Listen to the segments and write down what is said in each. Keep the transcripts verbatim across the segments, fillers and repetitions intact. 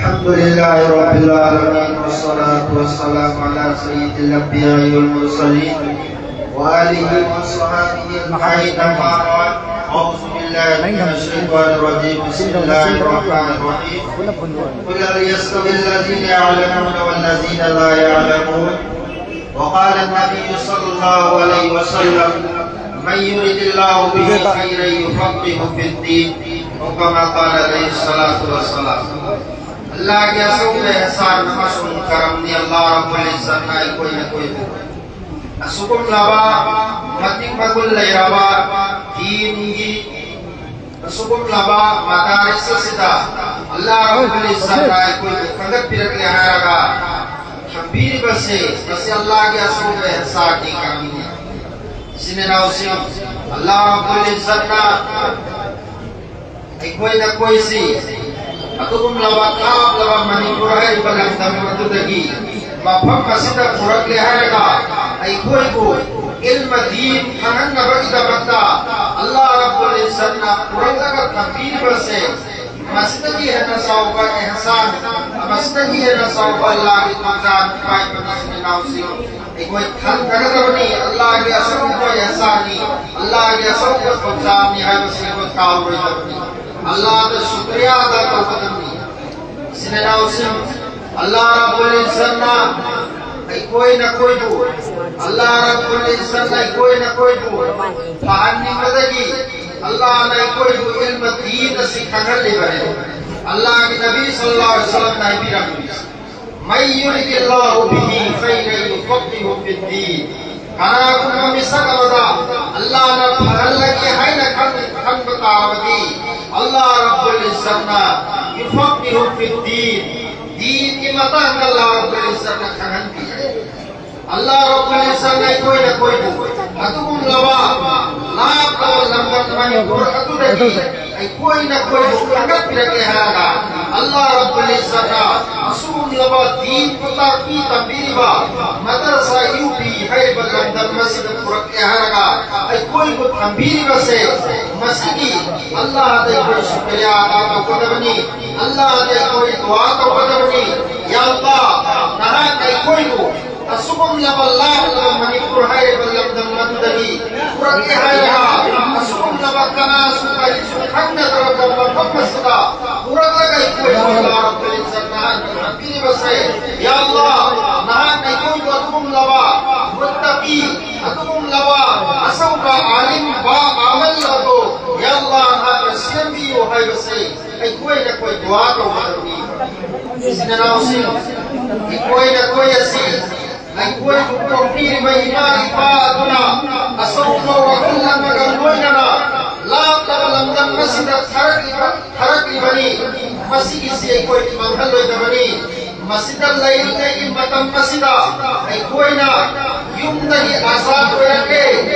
الحمد لله رب العالمين، والصلاة والسلام على سيد الأنبياء والمرسلين وآله وصحبه أجمعين، أما بعد. أعوذ بالله من الشيطان الرجيم. بسم الله الرحمن الرحيم. قل هل يستوي الذين يعلمون والذين لا يعلمون؟ وقال النبي صلى الله عليه وسلم: من يرد الله به خيرا يفقهه في الدين. أو كما قال عليه الصلاة والسلام. ꯑꯜꯂꯥꯍꯒꯤ ꯑꯆꯧꯕ ꯑꯦꯍꯁꯥꯟ ꯑꯃꯁꯨꯡ ꯀꯔꯝꯅꯤ꯫ ꯑꯜꯂꯥꯍ ꯔꯕꯨꯜ ꯏꯖ꯭ꯖꯠꯅ ꯑꯩꯈꯣꯏ ꯅꯈꯣꯏꯕꯨ ꯑꯁꯤꯒꯨꯝꯂꯕ ꯃꯇꯤꯛ ꯃꯒꯨꯟ ꯂꯩꯔꯕ ꯗꯤꯟꯒꯤ ꯑꯁꯤꯒꯨꯝꯂꯕ ꯃꯗꯥꯔꯤꯁ ꯑꯁꯤꯗ ꯑꯜꯂꯥꯍ ꯔꯕꯨꯜ ꯏꯖ꯭ꯖꯠꯅ ꯑꯩꯈꯣꯏꯕꯨ ꯈꯟꯒꯠꯄꯤꯔꯛꯂꯦ ꯍꯥꯏꯔꯒ ꯊꯝꯕꯤꯔꯤꯕꯁꯦ, ꯃꯁꯤ ꯑꯜꯂꯥꯍꯒꯤ ꯑꯆꯧꯕ ꯑꯦꯍꯁꯥꯟꯅꯤ, ꯀꯔꯝꯅꯤ꯫ ꯏꯆꯤꯟ ꯏꯅꯥꯎꯁꯤꯡ, ꯑꯜꯂꯥꯍ ꯔꯕꯨꯜ ꯏꯖ꯭ꯖꯠꯅ ꯑꯩꯈꯣꯏ ꯅꯈꯣꯏꯁꯤ ꯑꯗꯨꯒꯨꯝꯂꯕ ꯊꯥꯞꯂꯕ ꯃꯅꯤꯄꯨꯔ ꯍꯥꯏꯔꯤꯕ ꯂꯝꯗꯝ ꯑꯗꯨꯗꯒꯤ ꯃꯐꯝ ꯑꯁꯤꯗ ꯄꯨꯔꯛꯂꯦ ꯍꯥꯏꯔꯒ ꯑꯩꯈꯣꯏꯕꯨ ꯏꯜꯃ ꯗꯤꯟ ꯈꯪꯍꯟꯅꯕꯒꯤꯗꯃꯛꯇ ꯑꯜꯂꯥꯍ ꯔꯕꯨꯜ ꯏꯖ꯭ꯖꯠꯅ ꯄꯨꯔꯛꯂꯒ ꯊꯝꯕꯤꯔꯤꯕꯁꯦ, ꯃꯁꯤꯗꯒꯤ ꯍꯦꯟꯅ ꯆꯥꯎꯕ ꯑꯦꯍꯁꯥꯟ, ꯃꯁꯤꯗꯒꯤ ꯍꯦꯟꯅ ꯆꯥꯎꯕ ꯑꯜꯂꯥꯍꯒꯤ ꯊꯧꯖꯥꯜ, ꯏꯃꯥ ꯏꯆꯤꯟ ꯏꯅꯥꯎꯁꯤꯡ, ꯑꯩꯈꯣꯏ ꯈꯟꯊꯒꯗꯕꯅꯤ꯫ ꯑꯜꯂꯥꯍꯒꯤ ꯑꯆꯧꯕ ꯑꯦꯍꯁꯥꯟꯅꯤ, ꯑꯜꯂꯥꯍꯒꯤ ꯑꯆꯧꯕ ꯊꯧꯖꯥꯜꯅꯤ ꯍꯥꯏꯕꯁꯤ ꯑꯩꯈꯣꯏ ꯀꯥꯎꯔꯣꯏꯗꯕꯅꯤ꯫ ꯑꯜꯂꯥꯍꯗ ꯁꯨꯀ꯭ꯔꯤꯌꯥ ꯑꯗꯥ ꯇꯧꯒꯗꯕꯅꯤ꯫ ꯏꯆꯤꯟ ꯏꯅꯥꯎꯁꯤꯡ, ꯑꯜꯂꯥꯍ ꯔꯕꯨꯜ ꯏꯖ꯭ꯖꯠꯅ ꯑꯩꯈꯣꯏ ꯅꯈꯣꯏꯕꯨ, ꯑꯜꯂꯥꯍ ꯔꯕꯨꯜ ꯏꯖ꯭ꯖꯠꯅ ꯑꯩꯈꯣꯏ ꯅꯈꯣꯏꯕꯨ ꯐꯍꯟꯅꯤꯡꯕꯗꯒꯤ ꯑꯜꯂꯥꯍꯅ ꯑꯩꯈꯣꯏꯕꯨ ꯏꯜꯃ ꯗꯤꯟ ꯑꯁꯤ ꯈꯪꯍꯜꯂꯤꯕꯅꯤ꯫ ꯑꯜꯂꯥꯍꯒꯤ ꯅꯕꯤ ꯁꯜꯂꯜꯂꯥꯍꯨ ꯑꯂꯩꯍꯤ ꯋꯁꯜꯂꯝꯅ ꯍꯥꯏꯕꯤꯔꯝꯃꯤ, من يرد الله به خيرا يفقهه في الدين. ꯀꯅꯥꯒꯨꯝꯕ ꯃꯤꯁꯛ ꯑꯃꯗ ꯑꯜꯂꯥꯍꯅ ꯐꯍꯜꯂꯒꯦ ꯍꯥꯏꯅ ꯈꯟ-, ꯈꯟꯕ ꯇꯥꯔꯕꯗꯤ, ꯑꯜꯂꯥꯍ ꯔꯕꯨꯜ ꯏꯖ꯭ꯖꯠꯅ يفقهه في الدين, ꯗꯤꯟꯒꯤ ꯃꯇꯥꯡꯗ ꯑꯜꯂꯥꯍ ꯔꯕꯨꯜ ꯏꯖ꯭ꯖꯠꯅ ꯈꯪꯍꯟꯕꯤ꯫ ꯑꯜꯂꯥꯍ ꯔꯕꯨꯜ ꯏꯖ꯭ꯖꯠꯅ ꯑꯩꯈꯣꯏ ꯅꯈꯣꯏꯕꯨ ꯑꯗꯨꯒꯨꯝꯂꯕ ꯂꯥꯞꯂꯕ ꯂꯝꯗꯝ ꯃꯅꯤꯄꯨꯔ ꯑꯗꯨꯗꯒꯤ ꯑꯩꯈꯣꯏ ꯅꯈꯣꯏꯕꯨ ꯈꯟꯒꯠꯄꯤꯔꯛꯂꯦ ꯍꯥꯏꯔꯒ ꯑꯜꯂꯥꯍ ꯔꯕꯨꯜ ꯏꯁꯥꯅ ꯑꯁꯤꯒꯨꯝꯂꯕ ꯗꯤꯟꯕꯨ ꯇꯥꯛꯄꯤ ꯇꯝꯕꯤꯔꯤꯕ ꯃꯗꯔꯁꯥ ꯌꯨ ꯄꯤ ꯍꯥꯏꯔꯤꯕ ꯂꯝꯗꯝ ꯑꯁꯤꯗ ꯄꯨꯔꯛꯂꯦ ꯍꯥꯏꯔꯒ ꯑꯩꯈꯣꯏꯕꯨ ꯊꯝꯕꯤꯔꯤꯕꯁꯦ, ꯃꯁꯤꯒꯤ ꯑꯜꯂꯥꯍꯗ ꯑꯩꯈꯣꯏ ꯁꯨꯀ꯭ꯔꯤꯌꯥ ꯑꯗꯥ ꯇꯧꯒꯗꯕꯅꯤ, ꯑꯜꯂꯥꯍꯗ ꯑꯩꯈꯣꯏ ꯗꯨꯋꯥ ꯇꯧꯒꯗꯕꯅꯤ꯫ ꯌꯥ ꯑꯜꯂꯥꯍ, ꯅꯍꯥꯛꯅ ꯑꯩꯈꯣꯏꯕꯨ ꯑꯁꯤꯒꯨꯝꯂꯕ ꯂꯥꯞꯂꯕ ꯃꯅꯤꯄꯨꯔ ꯍꯥꯏꯔꯤꯕ ꯂꯝꯗꯝ ꯑꯗꯨꯗꯒꯤ ꯄꯨꯔꯛꯂꯦ ꯍꯥꯏꯔꯒ, ꯑꯁꯤꯒꯨꯝꯂꯕ ꯀꯅꯥꯁꯨ ꯀꯔꯤꯁꯨ ꯈꯪꯅꯗ꯭ꯔꯕ ꯃꯐꯝ ꯑꯁꯤꯗ ꯄꯨꯔꯛꯂꯒ ꯑꯩꯈꯣꯏꯕꯨ ꯑꯜꯂꯥꯍ ꯔꯕꯨꯜ ꯏꯖ꯭ꯖꯠ ꯅꯍꯥꯛꯅ ꯊꯝꯕꯤꯔꯤꯕꯁꯦ, ꯌꯥ ꯑꯜꯂꯥꯍ, ꯅꯍꯥꯛꯅ ꯑꯩꯈꯣꯏꯕꯨ ꯑꯗꯨꯒꯨꯝꯂꯕ ꯃꯨꯠꯇꯀꯤ, ꯑꯗꯨꯒꯨꯝꯂꯕ ꯑꯆꯧꯕ ꯑꯥꯂꯤꯝ ꯕꯥ ꯑꯃꯜ ꯑꯗꯨ, ꯌꯥ ꯑꯜꯂꯥꯍ, ꯅꯍꯥꯛꯅ ꯁꯦꯝꯕꯤꯌꯨ ꯍꯥꯏꯕꯁꯦ ꯑꯩꯈꯣꯏꯅ ꯑꯩꯈꯣꯏ ꯗꯨꯋꯥ ꯇꯧꯒꯗꯕꯅꯤ꯫ ꯏꯆꯤꯟ ꯏꯅꯥꯎꯁꯤꯡ, ꯑꯩꯈꯣꯏ ꯅꯈꯣꯏ ꯑꯁꯤ ꯑꯩꯈꯣꯏꯕꯨ ꯄꯣꯛꯄꯤꯔꯤꯕ ꯏꯃꯥ ꯏꯄꯥ ꯑꯗꯨꯅ ꯑꯆꯧꯕ ꯋꯥꯈꯜ ꯑꯃꯒ ꯂꯣꯏꯅꯅ ꯂꯥꯞꯂꯕ ꯂꯝꯗꯝ ꯑꯁꯤꯗ ꯊꯥꯔꯛꯂꯤꯕ, ꯊꯥꯔꯛꯂꯤꯕꯅꯤ꯫ ꯃꯁꯤꯒꯤꯁꯤ ꯑꯩꯈꯣꯏ ꯃꯥꯡꯍꯜꯂꯣꯏꯗꯕꯅꯤ꯫ ꯃꯁꯤꯗ ꯂꯩꯔꯤꯉꯩꯒꯤ ꯃꯇꯝ ꯑꯁꯤꯗ ꯑꯩꯈꯣꯏꯅ ꯌꯨꯝꯗꯒꯤ ꯑꯥꯖꯥꯗ ꯑꯣꯏꯔꯛꯂꯦ꯫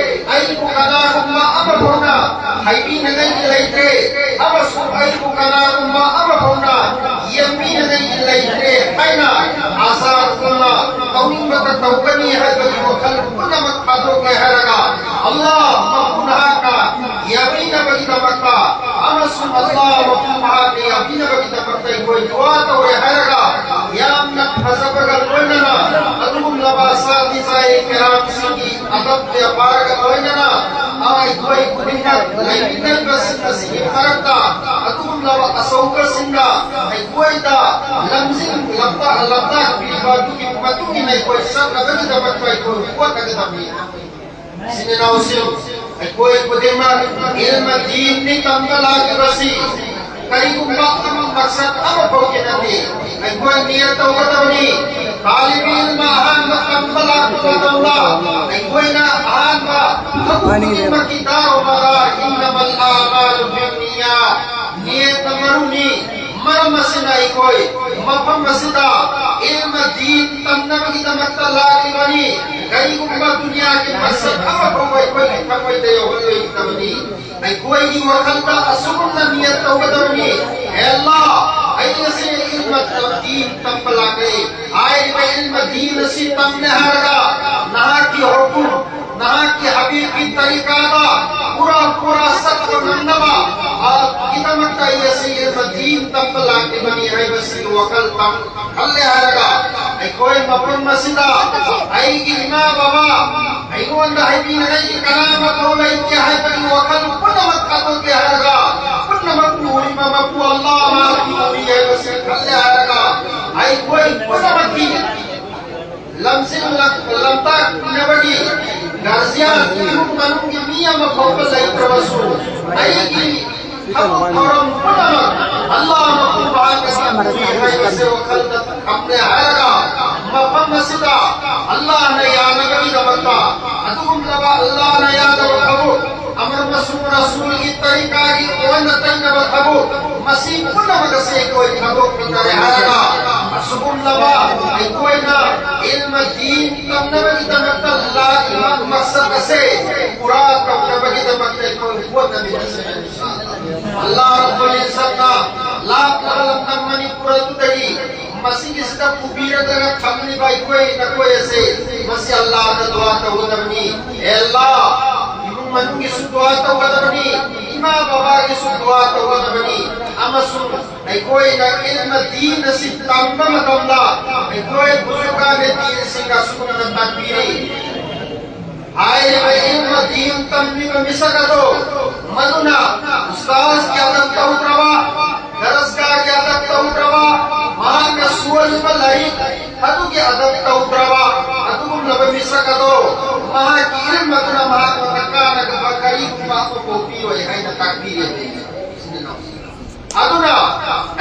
ꯑꯩꯕꯨ ꯀꯅꯥꯒꯨꯝꯕ ꯑꯃꯐꯥꯎꯅ ꯍꯥꯏꯕꯤꯅꯉꯥꯏꯒꯤ ꯂꯩꯇ꯭ꯔꯦ, ꯑꯃꯁꯨꯡ ꯑꯩꯕꯨ ꯀꯅꯥꯒꯨꯝꯕ ꯑꯃꯐꯥꯎꯅ ꯌꯦꯡꯕꯤꯅꯉꯥꯏꯒꯤ ꯂꯩꯇ꯭ꯔꯦ ꯍꯥꯏꯅ ꯑꯥꯖꯥꯗ ꯑꯣꯏꯅ ꯇꯧꯅꯤꯡꯕꯇ ꯇꯧꯒꯅꯤ ꯍꯥꯏꯕꯒꯤ ꯋꯥꯈꯜ ꯄꯨꯝꯅꯃꯛ ꯊꯥꯗꯣꯛꯀꯦ ꯍꯥꯏꯔꯒ, ꯑꯜꯂꯥꯍ ꯃꯄꯨ ꯅꯍꯥꯛꯅ ꯌꯥꯕꯤꯅꯕꯒꯤꯗꯃꯛꯇ ꯑꯃꯁꯨꯡ ꯑꯜꯂꯥꯍ ꯃꯄꯨ ꯃꯍꯥꯛꯅ ꯌꯥꯕꯤꯅꯕꯒꯤꯗꯃꯛꯇ ꯑꯩꯈꯣꯏ ꯗꯨꯋꯥ ꯇꯧꯔꯦ ꯍꯥꯏꯔꯒ, ꯌꯥꯝꯅ ꯐꯖꯕꯒ ꯂꯣꯏꯅꯅ ꯑꯗꯨꯒꯨꯝꯂꯕ ꯁꯥꯊꯤ ꯆꯥꯏ ꯀꯌꯥꯝꯁꯤꯡꯒꯤ ꯑꯗꯕ ꯕ꯭ꯌꯥꯄꯥꯔꯒ ꯂꯣꯏꯅꯅ ꯑꯩꯈꯣꯏ ꯈꯨꯗꯤꯡꯃꯛ ꯂꯩꯃꯤꯟꯅꯔꯤꯕꯁꯤꯡ ꯑꯁꯤꯒꯤ ꯃꯔꯛꯇ ꯑꯗꯨꯒꯨꯝꯂꯕ ꯑꯆꯧꯕꯁꯤꯡꯅ ꯑꯩꯈꯣꯏꯗ ꯂꯝꯖꯤꯡ ꯂꯝꯇꯥꯛ ꯂꯝꯇꯥꯛꯄꯤꯕ ꯑꯗꯨꯒꯤ ꯃꯇꯨꯡ ꯏꯟꯅ ꯑꯩꯈꯣꯏ ꯆꯠꯅꯕꯒꯤꯗꯃꯛꯇ ꯑꯩꯈꯣꯏ ꯍꯣꯠꯅꯒꯗꯕꯅꯤ꯫ ꯏꯆꯤꯟ ꯏꯅꯥꯎꯁꯤꯡ, ꯑꯩꯈꯣꯏ ꯈꯨꯗꯤꯡꯃꯛ ꯏꯜꯃ ꯗꯤꯟꯅꯤ ꯇꯝꯕ ꯂꯥꯛꯂꯤꯕꯁꯤ ꯀꯔꯤꯒꯨꯝꯕ ꯑꯃ ꯃꯛꯁꯗ ꯑꯃꯐꯥꯎꯒꯤ ꯅꯠꯇꯦ꯫ ꯑꯩꯈꯣꯏ ꯅꯤꯌꯠ ꯇꯧꯒꯗꯕꯅꯤ꯫ ꯇꯥꯂꯤꯕ ꯏꯜꯃ ꯑꯍꯥꯟꯕ ꯇꯝꯕ ꯂꯥꯛꯄ ꯃꯇꯝꯗ ꯑꯩꯈꯣꯏꯅ ꯑꯍꯥꯟꯕ ꯊꯕꯛ ꯈꯨꯗꯤꯡꯃꯛꯀꯤ ꯗꯥꯔꯣ ꯃꯗꯥꯔ ꯏꯟꯅꯃꯜ ꯑꯃꯥꯂꯨ ꯕꯤꯟꯅꯤꯌꯥꯠ, ꯅꯤꯌꯠꯅ ꯃꯔꯨꯅꯤ꯫ ꯃꯔꯝ ꯑꯁꯤꯅ ꯑꯩꯈꯣꯏ ꯃꯐꯝ ꯑꯁꯤꯗ ꯏꯜꯃ ꯗꯤꯟ ꯇꯝꯅꯕꯒꯤꯗꯃꯛꯇ ꯂꯥꯛꯂꯤꯕꯅꯤ꯫ ꯀꯔꯤꯒꯨꯝꯕ ꯗꯨꯅꯤꯌꯥꯒꯤ ꯃꯁꯛ ꯑꯃꯐꯥꯎꯕ ꯑꯩꯈꯣꯏꯒꯤ ꯊꯃꯣꯏꯗ ꯌꯧꯍꯜꯂꯣꯏꯗꯕꯅꯤ꯫ ꯑꯩꯈꯣꯏꯒꯤ ꯋꯥꯈꯜꯗ ꯑꯁꯨꯒꯨꯝꯅ ꯅꯤꯌꯠ ꯇꯧꯒꯗꯕꯅꯤ, "ꯍꯦ ꯑꯜꯂꯥ, ꯑꯩ ꯉꯁꯤ ꯏꯜꯃ ꯗꯤꯟ ꯇꯝꯕ ꯂꯥꯛꯂꯦ꯫ ꯍꯥꯏꯔꯤꯕ ꯏꯜꯃ ꯗꯤꯟ ꯑꯁꯤ ꯇꯝꯂꯦ ꯍꯥꯏꯔꯒ ꯅꯍꯥꯛꯀꯤ ꯍꯨꯀꯨꯝ, ꯅꯍꯥꯛꯀꯤ ꯍꯕꯤꯕꯀꯤ ꯇꯔꯤꯀꯥꯗ ꯄꯨꯔꯥ ꯄꯨꯔꯥ ꯆꯠꯄ ꯉꯝꯅꯕ, ꯑ, ꯒꯤꯗꯃꯛꯇ ꯑꯩ ꯉꯁꯤ ꯏꯜꯃ ꯗꯤꯟ ꯇꯝꯕ ꯂꯥꯛꯂꯤꯕꯅꯤ" ꯍꯥꯏꯕꯁꯤ ꯋꯥꯈꯜ ꯇꯝ-, ꯈꯜꯂꯦ ꯍꯥꯏꯔꯒ ꯑꯩꯈꯣꯏ ꯃꯐꯝ ꯑꯁꯤꯗ ꯑꯩꯒꯤ ꯏꯃꯥ ꯕꯕꯥ ꯑꯩꯉꯣꯟꯗ ꯍꯥꯏꯕꯤꯅꯉꯥꯏꯒꯤ ꯀꯅꯥ ꯑꯃꯐꯥꯎ ꯂꯩꯇꯦ ꯍꯥꯏꯕꯒꯤ ꯋꯥꯈꯜ ꯄꯨꯝꯅꯃꯛ ꯊꯥꯗꯣꯛꯀꯦ ꯍꯥꯏꯔꯒ, ꯄꯨꯝꯅꯃꯛꯄꯨ ꯎꯔꯤꯕ ꯃꯄꯨ ꯑꯜꯂꯥꯍ ꯃꯍꯥꯛꯀꯤ ꯎꯔꯤ ꯍꯥꯏꯕꯁꯤ ꯈꯜꯂꯦ ꯍꯥꯏꯔꯒ ꯑꯩꯈꯣꯏ ꯄꯨꯝꯅꯃꯛꯀꯤ ꯂꯝꯖꯤꯡ ꯂꯝꯇꯥꯛꯄꯤꯅꯕꯒꯤ ꯒꯥꯔꯖꯤꯌꯥꯟ, ꯏꯃꯨꯡ ꯃꯅꯨꯡꯒꯤ ꯃꯤ ꯑꯃ ꯐꯥꯎꯕ ꯂꯩꯇ꯭ꯔꯕꯁꯨ, ꯑꯩꯒꯤ ꯊꯕꯛ ꯊꯧꯔꯝ ꯄꯨꯝꯅꯃꯛ ꯑꯜꯂꯥꯍ ꯃꯄꯨ ꯃꯍꯥꯛ ꯑꯁꯤ ꯎꯏ ꯍꯥꯏꯕꯁꯦ ꯋꯥꯈꯜꯗ ꯊꯝꯂꯦ ꯍꯥꯏꯔꯒ, ꯃꯐꯝ ꯑꯁꯤꯗ ꯑꯜꯂꯥꯍꯅ ꯌꯥꯅꯕꯒꯤꯗꯃꯛꯇ ꯑꯗꯨꯒꯨꯝꯂꯕ ꯑꯜꯂꯥꯍꯅ ꯌꯥꯗꯕ ꯊꯕꯛ, ꯑꯃꯔ ꯃꯁꯨ ꯔꯁꯨꯜꯒꯤ ꯇꯔꯤꯀꯥꯒꯤ ꯑꯣꯟꯅ ꯇꯩꯅꯕ ꯊꯕꯛ, ꯃꯁꯤ ꯄꯨꯝꯅꯃꯛ ꯑꯁꯤ ꯑꯩꯈꯣꯏ ꯊꯥꯗꯣꯛꯄꯤꯗꯔꯦ ꯍꯥꯏꯔꯒ, ꯑꯁꯤꯒꯨꯝꯂꯕ ꯑꯩꯈꯣꯏꯅ ꯏꯜꯃ ꯗꯤꯟ ꯇꯝꯅꯕꯒꯤꯗꯃꯛꯇ ꯂꯥꯛꯂꯤꯕ ꯃꯛꯁꯗ ꯑꯁꯦ ꯄꯨꯔꯥ ꯇꯧꯅꯕꯒꯤꯗꯃꯛꯇ ꯑꯩꯈꯣꯏ ꯍꯣꯠꯅꯃꯤꯟꯅꯁꯦ꯫ ꯑꯜꯂꯥꯍ ꯔꯕꯨꯜ ꯏꯖꯠꯅ ꯂꯥꯞꯂꯕ ꯂꯝꯗꯝ ꯃꯅꯤꯄꯨꯔ ꯑꯗꯨꯗꯒꯤ ꯃꯁꯤꯒꯤꯁꯤꯗ ꯄꯨꯕꯤꯔꯒ ꯊꯝꯂꯤꯕ ꯑꯩꯈꯣꯏ ꯅꯈꯣꯏ ꯑꯁꯦ, ꯃꯁꯤ ꯑꯜꯂꯥꯍꯗ ꯗꯨꯋꯥ ꯇꯧꯒꯗꯕꯅꯤ꯫ "ꯍꯦ ꯑꯜꯂꯥꯍ, ꯏꯃꯨꯡ ꯃꯅꯨꯡꯒꯤꯁꯨ ꯗꯨꯋꯥ ꯇꯧꯒꯗꯕꯅꯤ, ꯏꯃꯥ ꯕꯕꯥꯒꯤꯁꯨ ꯗꯨꯋꯥ ꯇꯧꯒꯗꯕꯅꯤ, ꯑꯃꯁꯨꯡ ꯑꯩꯈꯣꯏꯅ ꯏꯜꯃ ꯗꯤꯟ ꯑꯁꯤ ꯇꯝꯕ ꯃꯇꯝꯗ ꯑꯩꯈꯣꯏ ꯕꯨꯖꯨꯔꯒꯥꯅꯦ ꯗꯤꯟꯁꯤꯡꯅ ꯑꯁꯨꯝꯅ ꯇꯥꯛꯄꯤꯔꯤ꯫ ꯍꯥꯏꯔꯤꯕ ꯏꯜꯃ ꯗꯤꯟ ꯇꯝꯕꯤꯕ ꯃꯤꯁꯛ ꯑꯗꯨ, ꯃꯗꯨꯅ ꯎꯁꯇꯥꯖꯒꯤ ꯑꯗꯕ ꯇꯧꯗ꯭ꯔꯕ, ꯗꯔꯁꯒꯥꯍꯒꯤ ꯑꯗꯕ ꯇꯧꯗ꯭ꯔꯕ, ꯃꯍꯥꯛꯅ ꯁꯣꯜꯂꯤꯕ ꯂꯥꯏꯔꯤꯛ ꯑꯗꯨꯒꯤ ꯑꯗꯕ ꯇꯧꯗ꯭ꯔꯕ ꯑꯗꯨꯒꯨꯝꯂꯕ ꯃꯤꯁꯛ ꯑꯗꯨ, ꯃꯍꯥꯛꯀꯤ ꯏꯜꯃ ꯑꯗꯨꯅ ꯃꯍꯥꯛꯉꯣꯟꯗ ꯀꯥꯟꯅꯗꯕ ꯀꯔꯤꯒꯨꯝꯕ ꯑꯃꯐꯥꯎ ꯄꯤꯔꯣꯏ" ꯍꯥꯏꯅ ꯇꯥꯛꯄꯤꯔꯦ꯫ ꯑꯗꯨꯅ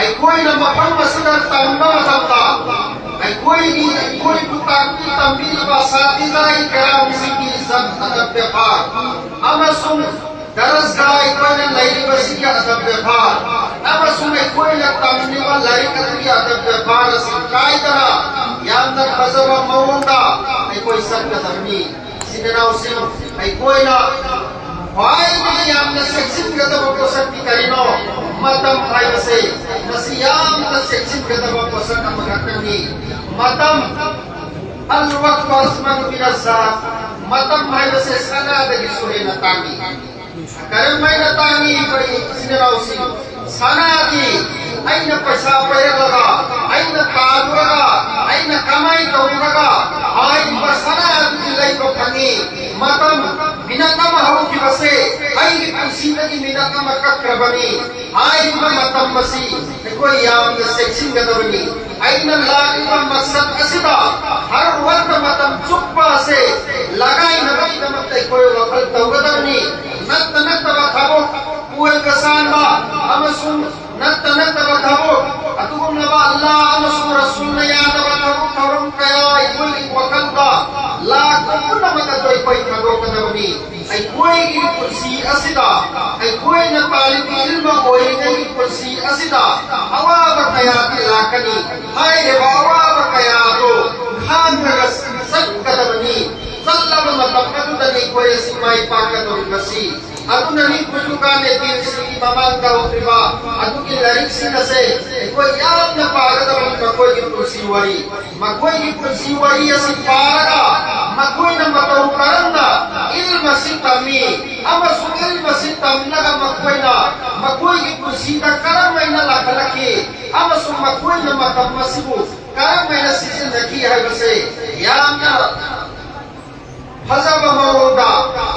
ꯑꯩꯈꯣꯏꯅ ꯃꯐꯝ ꯑꯁꯤꯗ ꯇꯝꯕ ꯃꯇꯝꯗ ꯑꯩꯈꯣꯏꯒꯤ, ꯑꯩꯈꯣꯏꯕꯨ ꯇꯥꯛꯄꯤ ꯇꯝꯕꯤꯔꯤꯕ ꯁꯥꯇꯤꯗꯥꯏ ꯀꯌꯥꯝꯁꯤꯡꯒꯤ ꯏꯖꯠ, ꯑꯗꯕ ꯕꯦꯕꯥꯔ ꯑꯃꯁꯨꯡ ꯗꯔꯁꯒꯥꯍ ꯑꯩꯈꯣꯏꯅ ꯂꯩꯔꯤꯕꯁꯤꯒꯤ ꯑꯗꯕ ꯕꯦꯕꯥꯔ ꯑꯃꯁꯨꯡ ꯑꯩꯈꯣꯏꯅ ꯇꯝꯂꯤꯕ ꯂꯥꯏꯔꯤꯛ ꯑꯗꯨꯒꯤ ꯑꯗꯕ ꯕꯦꯕꯥꯔ ꯑꯁꯤ ꯀꯥꯏꯗꯅ ꯌꯥꯝꯅ ꯐꯖꯕ ꯃꯑꯣꯡꯗ ꯑꯩꯈꯣꯏ ꯆꯠꯀꯗꯕꯅꯤ꯫ ꯏꯆꯤꯟ ꯏꯅꯥꯎꯁꯤꯡ, ꯑꯩꯈꯣꯏꯅ ꯈ꯭ꯋꯥꯏꯗꯒꯤ ꯌꯥꯝꯅ ꯆꯦꯛꯁꯤꯟꯒꯗꯕ ꯄꯣꯠꯁꯛꯇꯤ ꯀꯔꯤꯅꯣ? ꯃꯇꯝ ꯍꯥꯏꯕꯁꯦ, ꯃꯁꯤ ꯌꯥꯝꯅ ꯆꯦꯛꯁꯤꯟꯒꯗꯕ ꯄꯣꯠꯁꯛ ꯑꯃꯈꯛꯇꯅꯤ꯫ ꯃꯇꯝ, الوقت أثمن من الذهب, ꯃꯇꯝ ꯍꯥꯏꯕꯁꯦ ꯁꯅꯥꯗꯒꯤꯁꯨ ꯍꯦꯟꯅ ꯇꯥꯡꯏ꯫ ꯀꯔꯝꯍꯥꯏꯅ ꯇꯥꯡꯏ? ꯑꯩꯈꯣꯏ ꯏꯆꯤꯟ ꯏꯅꯥꯎꯁꯤꯡ, ꯁꯅꯥꯗꯤ ꯑꯩꯅ ꯄꯩꯁꯥ ꯄꯥꯏꯔꯛꯂꯒ, ꯑꯩꯅ ꯇꯥꯜꯂꯨꯔꯒ, ꯑꯩꯅ ꯀꯃꯥꯏ ꯇꯧꯔꯒ ꯍꯥꯏꯔꯤꯕ ꯁꯅꯥ ꯑꯗꯨꯗꯤ ꯂꯩꯕ ꯐꯪꯏ꯫ ꯃꯇꯝ, ꯃꯤꯅꯠ ꯑꯃ ꯍꯧꯈꯤꯕꯁꯦ ꯑꯩꯒꯤ ꯄꯨꯟꯁꯤꯗꯒꯤ ꯃꯤꯅꯠ ꯑꯃ ꯀꯛꯈ꯭ꯔꯕꯅꯤ꯫ ꯍꯥꯏꯔꯤꯕ ꯃꯇꯝ ꯑꯁꯤ ꯑꯩꯈꯣꯏ ꯌꯥꯝꯅ ꯆꯦꯛꯁꯤꯟꯒꯗꯕꯅꯤ꯫ ꯑꯩꯅ ꯂꯥꯛꯂꯤꯕ ꯃꯁꯛ ꯑꯁꯤꯗ ꯍꯔꯥꯎꯍꯟꯕ ꯃꯇꯝ ꯆꯨꯞꯄ ꯑꯁꯦ ꯂꯒꯥꯏꯅꯕꯒꯤꯗꯃꯛꯇ ꯑꯩꯈꯣꯏ ꯋꯥꯈꯜ ꯇꯧꯒꯗꯕꯅꯤ꯫ ꯅꯠꯇ ꯅꯠꯇꯕ ꯊꯕꯛ, ꯀꯣꯏꯕ ꯆꯥꯟꯕ ꯑꯃꯁꯨꯡ ꯅꯠꯇ ꯅꯠꯇꯕ ꯊꯕꯛ, ꯑꯗꯨꯒꯨꯝꯂꯕ ꯑꯜꯂꯥꯍ ꯑꯃꯁꯨꯡ ꯔꯁꯨꯜꯅ ꯌꯥꯗꯕ ꯊꯕꯛ ꯊꯧꯔꯝ ꯀꯌꯥ ꯑꯩꯈꯣꯏꯒꯤ ꯋꯥꯈꯜꯗ ꯂꯥꯛꯄ ꯄꯨꯝꯅꯃꯛ ꯑꯗꯨ ꯑꯩꯈꯣꯏ ꯊꯥꯗꯣꯛꯀꯗꯕꯅꯤ꯫ ꯑꯩꯈꯣꯏꯒꯤ ꯄꯨꯟꯁꯤ ꯑꯁꯤꯗ, ꯑꯩꯈꯣꯏꯅ ꯇꯥꯂꯤꯕ ꯏꯜꯃ ꯑꯣꯏꯔꯤꯉꯩꯒꯤ ꯄꯨꯟꯁꯤ ꯑꯁꯤꯗ ꯑꯋꯥꯕ ꯀꯌꯥꯗꯤ ꯂꯥꯛꯀꯅꯤ꯫ ꯍꯥꯏꯔꯤꯕ ꯑꯋꯥꯕ ꯀꯌꯥ ꯑꯗꯨ ꯈꯥꯡꯂꯒ ꯆꯠꯀꯗꯕꯅꯤ꯫ ꯆꯠꯂꯕ ꯃꯇꯝ ꯑꯗꯨꯗꯅꯤ ꯑꯩꯈꯣꯏ ꯑꯁꯤ ꯃꯥꯏ ꯄꯥꯛꯀꯗꯧꯔꯤꯕꯁꯤ꯫ ꯑꯗꯨꯅꯅꯤ ꯈꯨꯖꯨꯀꯥꯟ ꯑꯦꯄꯤꯜꯁꯤꯒꯤ ꯃꯃꯥꯡꯗ ꯍꯧꯈꯤꯕ ꯑꯗꯨꯒꯤ ꯂꯥꯏꯔꯤꯛꯁꯤꯡ ꯑꯁꯦ ꯑꯩꯈꯣꯏ ꯌꯥꯝꯅ ꯄꯥꯒꯗꯕꯅꯤ꯫ ꯃꯈꯣꯏꯒꯤ ꯄꯨꯟꯁꯤ ꯋꯥꯔꯤ, ꯃꯈꯣꯏꯒꯤ ꯄꯨꯟꯁꯤ ꯋꯥꯔꯤ ꯑꯁꯤ ꯄꯥꯔꯒ ꯃꯈꯣꯏꯅ ꯃꯇꯧ ꯀꯔꯝꯅ ꯏꯜꯃ ꯑꯁꯤ ꯇꯝꯃꯤ ꯑꯃꯁꯨꯡ ꯏꯜꯃ ꯑꯁꯤ ꯇꯝꯂꯒ ꯃꯈꯣꯏꯅ ꯃꯈꯣꯏꯒꯤ ꯄꯨꯟꯁꯤꯗ ꯀꯔꯝꯍꯥꯏꯅ ꯂꯥꯛꯍꯜꯂꯛꯈꯤ ꯑꯃꯁꯨꯡ ꯃꯈꯣꯏꯅ ꯃꯇꯝ ꯑꯁꯤꯕꯨ ꯀꯔꯝꯍꯥꯏꯅ ꯁꯤꯖꯤꯟꯅꯈꯤ ꯍꯥꯏꯕꯁꯦ ꯌꯥꯝꯅ ꯐꯖꯕ ꯃꯑꯣꯡꯗ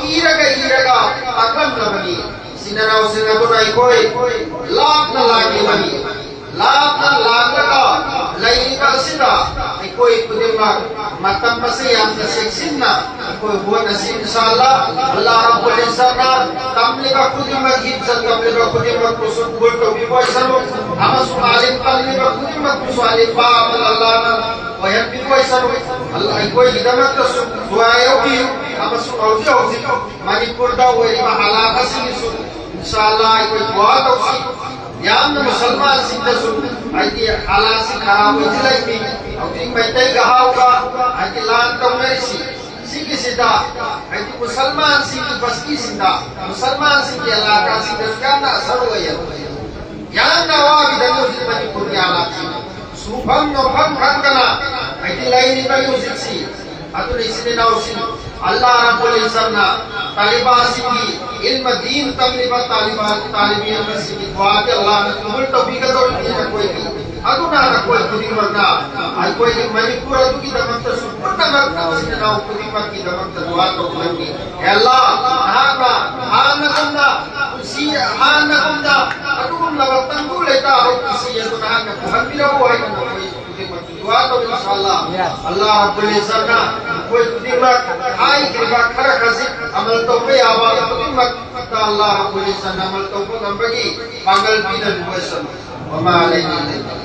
ꯏꯔꯒ ꯏꯔꯒ ꯇꯥꯛꯂꯝꯂꯕꯅꯤ꯫ ꯏꯆꯤꯟ ꯏꯅꯥꯎꯁꯤꯡ ꯑꯗꯨꯅ ꯑꯩꯈꯣꯏ ꯂꯥꯞꯅ ꯂꯥꯛꯂꯤꯕꯅꯤ꯫ ꯂꯥꯞꯅ ꯂꯥꯛꯂꯒ ꯂꯩꯔꯤꯕ ꯑꯁꯤꯗ ꯑꯩꯈꯣꯏ ꯈꯨꯗꯤꯡꯃꯛ ꯃꯇꯝ ꯑꯁꯤ ꯌꯥꯝꯅ ꯆꯦꯛꯁꯤꯟꯅ ꯑꯩꯈꯣꯏ ꯍꯣꯠꯅꯁꯤ, ꯏꯟꯁꯥ ꯑꯜꯂꯥ꯫ ꯑꯜꯂꯥ ꯔꯕꯨꯜ ꯏꯖ꯭ꯖꯠꯅ ꯇꯝꯂꯤꯕ ꯈꯨꯗꯤꯡꯃꯛ, ꯍꯤꯐꯖ ꯇꯝꯂꯤꯕ ꯈꯨꯗꯤꯡꯃꯛꯄꯨꯁꯨ ꯀꯕꯨꯜ ꯇꯧꯕꯤꯕ ꯑꯣꯏꯁꯅꯨ, ꯑꯃꯁꯨꯡ ꯑꯥꯂꯤꯝ ꯇꯝꯂꯤꯕ ꯈꯨꯗꯤꯡꯃꯛꯄꯨꯁꯨ ꯑꯥꯂꯤꯝ ꯐꯥꯕ ꯑꯜꯂꯥꯅ ꯑꯣꯏꯍꯟꯕꯤꯕ ꯑꯣꯏꯁꯅꯨ꯫ ꯑꯜꯂꯥ ꯑꯩꯈꯣꯏꯒꯤꯗꯃꯛꯇꯁꯨ ꯗꯨꯑꯥ ꯌꯥꯎꯕꯤꯌꯨ, ꯑꯃꯁꯨꯡ ꯍꯧꯖꯤꯛ ꯍꯧꯖꯤꯛ ꯃꯅꯤꯄꯨꯔꯗ ꯑꯣꯏꯔꯤꯕ ꯍꯥꯂꯥꯠ ꯑꯁꯤꯒꯤꯁꯨ ꯏꯟꯁꯥ ꯑꯜꯂꯥ ꯑꯩꯈꯣꯏ ꯗꯨꯑꯥ ꯇꯧꯁꯤ꯫ ꯌꯥꯝꯅ ꯃꯨꯁꯜꯃꯥꯟꯁꯤꯡꯗꯁꯨ ꯍꯥꯏꯗꯤ ꯍꯥꯂꯥꯠꯁꯤ ꯈꯔ ꯑꯣꯏꯁꯤꯜꯂꯛꯏ꯫ ꯍꯧꯖꯤꯛ ꯃꯩꯇꯩꯒ ꯍꯥꯎꯒ ꯍꯥꯏꯗꯤ ꯂꯥꯟ ꯇꯧꯅꯔꯤꯁꯤ, ꯁꯤꯒꯤꯁꯤꯗ ꯍꯥꯏꯗꯤ ꯃꯨꯁꯜꯃꯥꯟꯁꯤꯡꯒꯤ ꯕꯁꯇꯤꯁꯤꯡꯗ, ꯃꯨꯁꯜꯃꯥꯟꯁꯤꯡꯒꯤ ꯑꯦꯂꯥꯀꯥꯁꯤꯡꯗꯁꯨ ꯌꯥꯝꯅ ꯑꯁꯔ ꯑꯣꯏꯌꯦ꯫ ꯌꯥꯝꯅ ꯑꯋꯥꯕꯤꯗꯅꯤ ꯍꯧꯖꯤꯛ ꯃꯅꯤꯄꯨꯔꯒꯤ ꯍꯥꯂꯥꯠꯁꯤ꯫ ꯁꯨꯐꯝ ꯅꯣꯝꯐꯝ ꯈꯪꯗꯅ ꯍꯥꯏꯗꯤ ꯂꯩꯔꯤꯕꯅꯤ ꯍꯧꯖꯤꯛꯁꯤ꯫ ꯑꯗꯨꯅ ꯏꯆꯤꯟ ꯏꯅꯥꯎꯁꯤꯡ, ꯑꯜꯂꯥꯍ ꯔꯕꯨꯜ ꯏꯖꯠꯅ ꯇꯥꯂꯤꯕꯥꯁꯤꯡꯒꯤ ꯏꯜꯃ ꯗꯤꯟ ꯇꯝꯂꯤꯕ ꯇꯥꯂꯤꯕꯥ, ꯇꯥꯂꯤꯕꯤ ꯑꯃꯁꯤꯡꯒꯤ ꯗꯨꯋꯥꯗꯤ ꯑꯜꯂꯥꯍꯅ ꯀꯕꯨꯜ ꯇꯧꯕꯤꯒꯗꯧꯔꯤꯕꯅꯤ ꯅꯈꯣꯏꯒꯤ꯫ ꯑꯗꯨꯅ ꯅꯈꯣꯏ ꯈꯨꯗꯤꯡꯃꯛꯅ ꯑꯩꯈꯣꯏꯒꯤ ꯃꯅꯤꯄꯨꯔ ꯑꯗꯨꯒꯤꯗꯃꯛꯇꯁꯨ ꯄꯨꯝꯅꯃꯛ ꯏꯆꯤꯟ ꯏꯅꯥꯎ ꯈꯨꯗꯤꯡꯃꯛꯀꯤꯗꯃꯛꯇ ꯗꯨꯋꯥ ꯇꯧꯕꯤꯔꯝꯃꯤ꯫ ꯍꯦ ꯑꯜꯂꯥꯍ, ꯅꯍꯥꯛꯅ ꯍꯥꯟꯅꯒꯨꯝꯅ ꯄꯨꯟꯁꯤ, ꯍꯥꯟꯅꯒꯨꯝꯅ ꯑꯗꯨꯒꯨꯝꯂꯕ ꯇꯪꯗꯨ ꯂꯩꯇꯥꯕ ꯄꯨꯟꯁꯤ ꯑꯗꯨ ꯅꯍꯥꯛꯅ ꯄꯨꯍꯟꯕꯤꯔꯛꯎ ꯍꯥꯏꯅ ꯅꯈꯣꯏ ꯈꯨꯗꯤꯡꯃꯛꯀꯤ ꯗꯨꯋꯥ ꯇꯧꯔꯤ꯫ ꯏꯟꯁꯥ ꯑꯜꯂꯥꯍ, ꯑꯜꯂꯥꯍ ꯔꯕꯨꯜ ꯏꯖꯠꯅ ꯅꯈꯣꯏ ꯈꯨꯗꯤꯡꯃꯛ ꯍꯥꯏꯈ꯭ꯔꯤꯕ ꯈꯔ ꯈꯖꯤꯛ ꯑꯃꯜ ꯇꯧꯕ ꯌꯥꯕ ꯈꯨꯗꯤꯡꯃꯛꯇ ꯑꯜꯂꯥꯍ ꯔꯕꯨꯜ ꯏꯖꯠꯅ ꯑꯃꯜ ꯇꯧꯕ ꯉꯝꯕꯒꯤ ꯄꯥꯡꯒꯜ ꯄꯤꯅꯕꯤꯌꯨ꯫ ꯋꯃꯥ ꯑꯂꯩꯅꯥ ꯏꯜꯂꯜ